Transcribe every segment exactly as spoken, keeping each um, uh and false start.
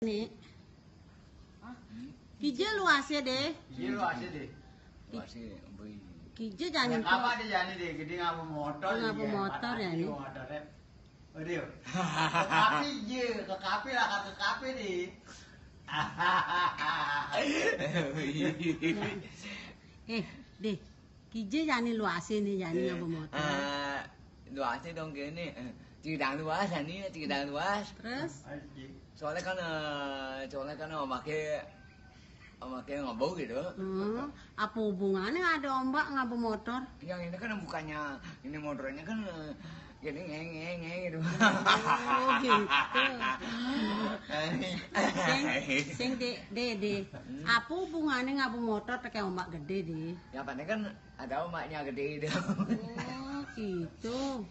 Nih. Kija luase, Dé. Kija luase, Dé. Luase, bui. Kija jani. Apa ada jani, Dé? Gedé ngaba motor. Ngaba motor ya, nih. Motor, ya. Waduh. Ke kafe, iya, ke kafe lah, ke kafe, Dé. Eh, Dé. Kija jani luase, nih, jani ngaba motor. Eh, luase dong kene. Eh, tidak luas, jani tidak luas. Terus? Soalnya kan, eh, soalnya kan ombaknya, ombaknya ngaba gitu. Hmm, apa hubungannya ada ombak ngaba motor? Yang ini kan bukannya, ini motornya kan, eh, gini ngeng ngeng ngeng gitu. Oh, gitu. Sing, sing, Dé, Dé, Dé. Hmm. Apa hubungannya ngaba motor pakai ombak gedé, Dé? Ya, paling kan ada ombaknya gedé itu. Oh, gitu.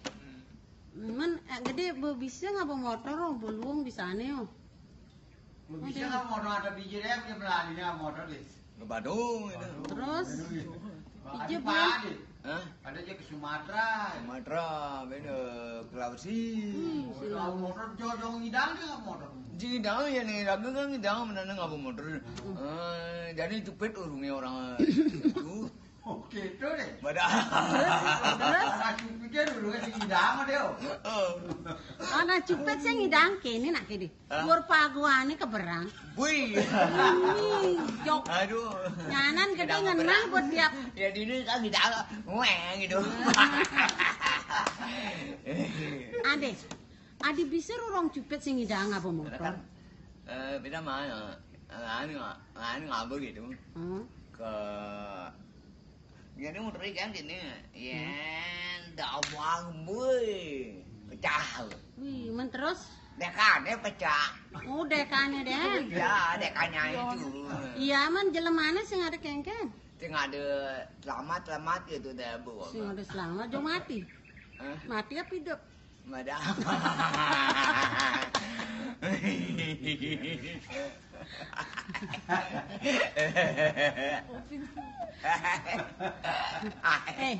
Men, eh, gedé, be bisa ngaba motor, oh, beluung bisane, oh. Lu bisa ngaba motor, ada biji rem, dia melarinya motor, Dé. Ke Badung itu. Terus? Badung, ya. Ije ada, Dé? Hah? Ada aja ke Sumatera. Sumatera, beda, ke Sulawesi. Hmm, kalau motor jodong ngidang, dia ngaba motor. Ngidang ya nih, ragu kan ngidang, mana ngaba motor. Eh, jadi cupet urungnya orang itu. Oh, gitu, Dé. Padahal. Terus? Anak cupetnya dulu kan ngidang, Dé, oh. Oh. Anak cupet sing ngidang kene nak kene. Hah? Luar paguane keberang. Wih. Ini, jok. Aduh. Nyanan gedé ngedang ngenang keberang. Buat tiap. Ya, dini kan ngidang. Weng gitu. Ade. Ade bisa rurung cupet sing ngidang ngaba motor. Kan, eh, beda mah, eh, anu, anu ngaba gitu. Hmm. Ke Jadi motor kan gini, yen dawang bui pecah. Wih, men terus? Dekane pecah. Oh, dekane, Dé. Ya, dekanya itu. Iya, men jelemane sing ada kengken. Sing ada selamat, selamat gitu deh, Bu. Sing ada selamat, jo mati. Hah? Mati apa hidup? Madam. Eh, men,